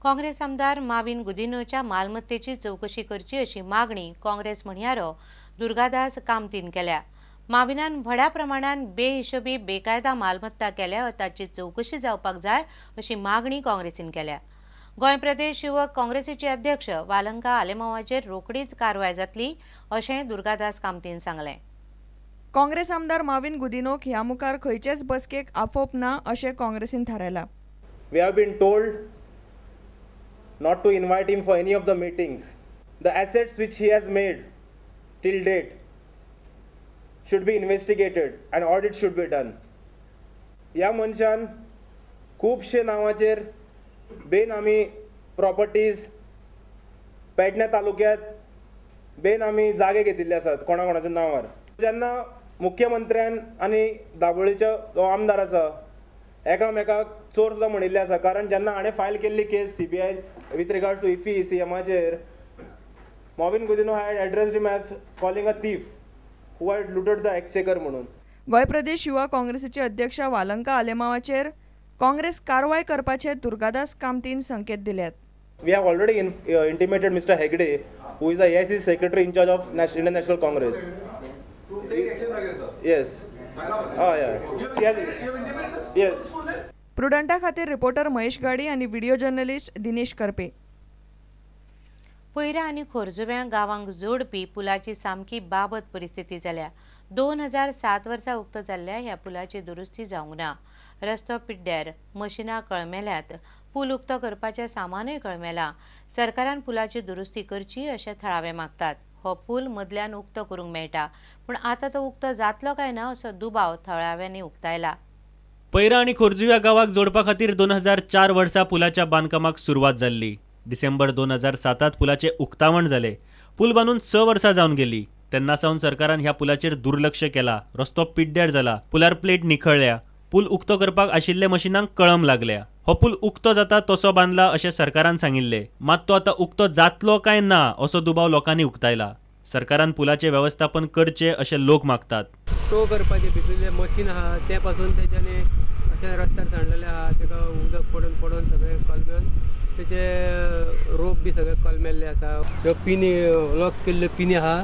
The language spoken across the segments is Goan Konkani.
काँग्रेस आमदार माविन गुदिन्होच्या मालमत्तेची चवकशी करची अशी मागणी काँग्रेस म्हणयारो दुर्गादास कामतीन केल्या. माविनान व्हडा प्रमाणान बेहिशोबी बेकायदा मालमत्ता केल्या ताची चवकशी जावपाक जाय अशी मागणी काँग्रेसीन केल्या. गोंय प्रदेश युवक काँग्रेसीचे अध्यक्ष वालंका आलेमावाचेर रोखडीच कारवाय जातली अशें दुर्गादास कामतीन सांगलें. काँग्रेस आमदार माविन गुदिन्होक ह्या मुखार खंयचेच बसकेक आपोवप ना अशें काँग्रेसीन थारायलां. We have been told not to invite him for any of the meetings. The assets which he has made till date should be investigated and audit should be done. ह्या मनशान खुबशे नांवाचेर बेनामी प्रॉपर्टीज पेडणे तालुक्यात बेनामी जागे घेतिल्ले आसात कोणा कोणाच्या नांवार. जेन्ना मुख्यमंत्र्यान आनी दाबोळीचो जो आमदार आसा एकामेकाक चोर सुद्दां म्हणिल्ले आसा, कारण जेन्ना हाणें फायल केल्ली case CBI with regard to IFFI सीएमाचेर, Mauvin Godinho had addressed him as calling a thief who had looted the exchequer म्हणून. गोंय प्रदेश युवा काँग्रेसीचे अध्यक्ष वालंका आलेमावाचेर काँग्रेस कारवाय करपाचे दुर्गादास कामतीन संकेत दिल्यात. We have already intimated Mr. Hegde, who is the AICC secretary in charge of Indian National Congress. To take action against her. Yes. Oh yeah. She has. Yes. प्रुडंटा खातीर रिपोर्टर महेश गाडी आणि व्हिडिओ जर्नलिस्ट दिनेश करपे. पयरा आनी खोर्जुव्यां गांवांक जोडपी पुलाची सामकी बाबत परिस्थिती जाल्या. 2007 वर्सा उक्तो जाल्ल्या ह्या पुलाची दुरुस्ती जावंक ना. रस्तो पिड्ड्यार, मशिनां कळमेल्यात, पूल उक्तो करपाचें सामानूय कळमेलां. सरकारान पुलाची दुरुस्ती करची अशें थळावे मागतात. हो पूल मदल्यान उक्तो करूंक मेळटा, पूण आतां तो उक्तो जातलो काय ना असो दुबाव थळाव्यांनी उक्तायला. पयरा आनी खोर्जुव्या गांवाक जोडपा खातीर 2004 वर्सा पुलाच्या बांदकामाक सुरवात जाल्ली. डिसेंबर 2007 पुलाचे उक्तावण जाले. पूल बांदून 6 वर्सां जावन गेली. तेन्ना सावन सरकारान ह्या पुलाचेर दुर्लक्ष केला. रस्तो पिड्ड्यार जाला, पुलार प्लेट निखळ्ळ्या, पूल उक्तो करपाक आशिल्ल्या मशिनांक कळम लागल्या. हो पूल उक्तो जाता तसो बांदला अशें सरकारान सांगिल्लें, मात तो आतां उक्तो जातलो काय ना असो दुबाव लोकांनी उक्तायला. सरकारान पुलाचें वेवस्थापन करचें अशें लोक मागतात. टो करपाचें भितरलें मशीन आहा तें पासून तेच्यानी अशें रस्त्यार सांडलेलें आहा, तेका उदक पडून पडून सगळें कलमेवन तेचे रोप बी सगळे कलमेल्ले आसा. त्यो पिनी लॉक केल्ल्यो पिनी आहा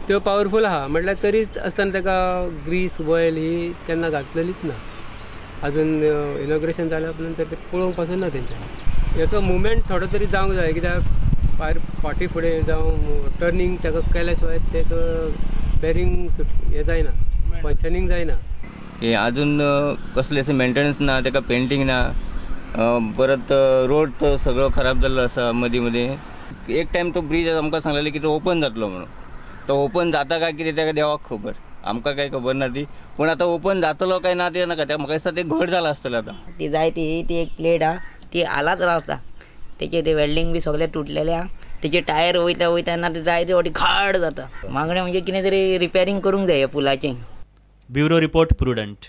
त्यो पावरफूल आहा, म्हटल्यार तरीच आसतना तेका ग्रीस ऑयल ही केन्ना घातलेलीच ना. अजून इनॉग्रेशन जाल्या नंतर ते पळोवंक पासून ना तेंच्यानी. हेचो मुवमेंट थोडो तरी जावंक जाय, कित्याक भायर फाटीं फुडें जावं टर्निंग ताका केल्या शिवाय तेचो बेरींग सुट हें जायना, फंक्शनींग जायना. हे अजून कसलें अशें मेंटेनन्स ना, ताका पेंटींग ना, परत रोड तो सगळो खराब जाल्लो आसा. मदीं मदीं एक टायम तो ब्रीज आमकां सांगलेले की तो ओपन जातलो म्हणून, तो ओपन जाता काय कितें तेका देवाक खबर, आमकां काय खबर ना ती. पूण आतां ओपन जातलो काय ना ते नाका, म्हाका दिसता ते घट जाला आसतलें आतां. ती जाय ती ती एक प्लेट आहा ती हालात रावता, तेचे ते वेल्डींग बी सगळें तुटलेलें आहा, तेचे टायर वयता वयता ते जायते फावटी खाड जाता. मागणें म्हणजे कितें तरी रिपेरींग करूंक जाय ह्या पुलाचें. Bureau report, Prudent.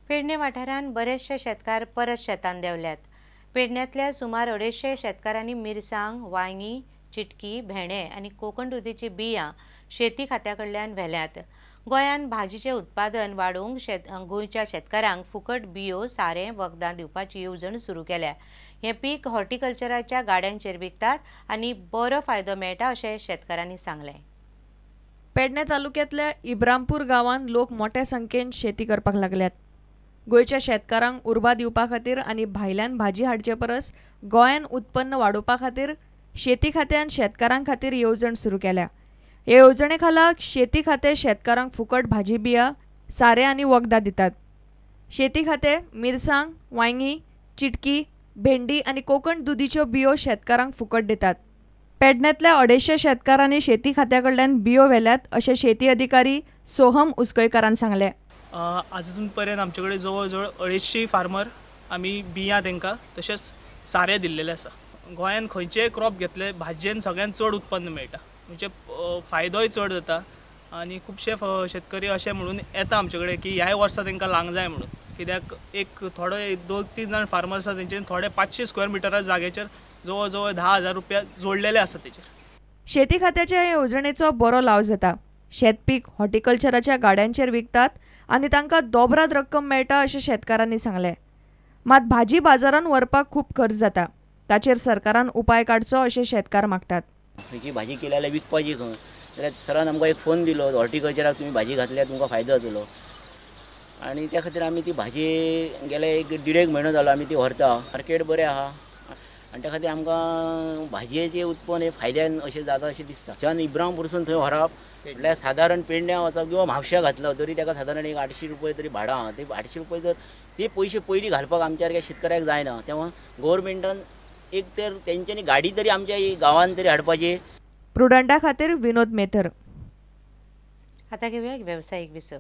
Pernem वाठारांत बरेचशे शेतकार परत शेतान देंवल्यात. पेडण्यांतल्या सुमार 250 शेतकारांनी मिरसांग, वांयगी, चिटकी, भेंडे आनी कोकण दुदीची बियां शेती खात्या कडल्यान व्हेल्यात. गोंयांत भाजीचें उत्पादन वाडोवंक गोंयच्या शेतकारांक फुकट बियो, सारें, वखदां दिवपाची येवजण सुरू केल्या. हें पीक हॉर्टिकल्चराच्या गाड्यांचेर विकतात आनी बरो फायदो मेळटा अशें शेतकारांनी सांगलें. पेडणे तालुक्यांतल्या इब्रामपूर गांवांत लोक मोठ्या संख्येन शेती करपाक लागल्यात. गोंयच्या शेतकारांक उर्बा दिवपा खातीर आनी भायल्यान भाजी हाडचे परस गोंयान उत्पन्न वाडोवपा खातीर शेती खात्यान शेतकारां खातीर येवजण सुरू केल्या. हे येवजणे खाला शेती खातें शेतकारांक फुकट भाजी बियां, सारें आनी वखदां दितात. शेती खातें मिरसांग, वांयगी, चिटकी, भेंडी आनी कोकण दुदीच्यो बियो शेतकारांक फुकट दितात. पेडण्यांतल्या 250 शेतकारांनी शेती खात्या कडल्यान बियो व्हेल्यात अशें शेती अधिकारी सोहम उसकयकारान सांगलें. अजून पर्यंत आमचे कडेन जवळ जवळ 250 फार्मर आमी बियां तांकां तशेंच सारें दिल्लेलें आसा. गोंयांत खंयचेय क्रॉप घेतले भाजयेन सगळ्यांत चड उत्पन्न मेळटा, म्हणजे फायदोय चड जाता आनी खुबशे शेतकरी अशें म्हणून येता आमचे कडेन की ह्याय वर्सा तांकां लांग जाय म्हणून, कित्याक एक थोडे 2-3 जाण फार्मर आसा तेंच्यानी थोडे 500 स्क्वेअर मिटरा जाग्याचेर जवळ जवळ 10,000 रुपया जोडलेले आसा तेचेर. शेती खात्याच्या येवजणेचो बरो लाव जाता. शेतपीक हॉर्टिकल्चराच्या गाड्यांचेर विकतात आनी तांकां दोबराद रक्कम मेळटा अशें शेतकारांनी सांगलें. मात भाजी बाजारान व्हरपाक खूब खर्च जाता. ताचेर सरकारान उपाय काडचो अशें शेतकार मागतात. खंयची भाजी केली जाल्यार विकपाची खंय, जाल्यार सरान आमकां एक फोन दिलो, हॉर्टिकल्चराक तुमी भाजी घातल्यार तुमकां फायदो जातलो. आनी त्या खातीर आमी ती भाजी गेले एक 1.5 म्हयनो जालो आमी ती व्हरता. मार्केट बरें आहा आनी त्या खातीर आमकां भाजयेचें उत्पन्न हें फायद्यान अशें जाता अशें दिसता. थंयच्यान इब्रामपूरसून थंय व्हरप म्हटल्यार सादारण पेडण्यां वचप किंवा म्हापश्या घातलो तरी ताका सादारण एक 800 रुपये तरी भाडां आहा. ते 800 रुपये जर ते पयशे पयलीं घालपाक आमच्या सारक्या शेतकऱ्याक जायना, तेव्हा गोवोरमेंटान एक तर तेंच्यांनी गाडी तरी आमच्या गांवांत तरी हाडपाची. प्रुडंटा खातीर विनोद मेथर. आतां घेवया एक वेवसायीक विसव.